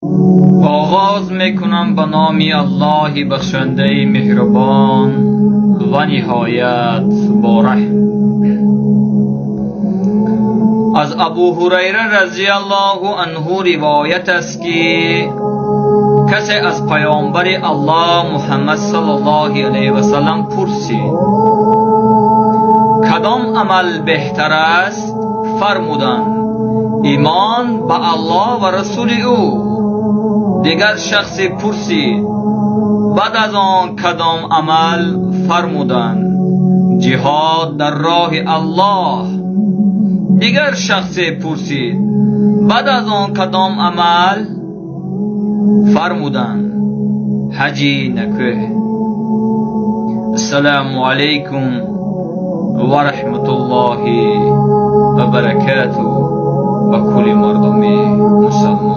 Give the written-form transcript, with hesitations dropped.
Оғоз мекунам ба номи Аллоҳи бахшандаи меҳрубон ва ниҳоят бораҳм. Аз Абу Ҳурайра разияллоҳу анҳу ривоят аст, ки касе аз паёмбари Аллоҳ Муҳаммад саллаллоҳу алайҳи васаллам пурсид: кадом амал беҳтар аст? Фармуданд: имон ба Аллоҳ ва расули ӯ. Дигар шахсе пурсид: баъд аз он кадом амал? Фармуданд: ҷиҳод дар роҳи Аллоҳ. Дигар шахсе пурсид: баъд аз он кадом амал? Фармуданд: ҳаҷи накӯҳ. Ассалому алайкум ва раҳматуллоҳи ва баракатуҳ ба кулли мардуми мусалмон.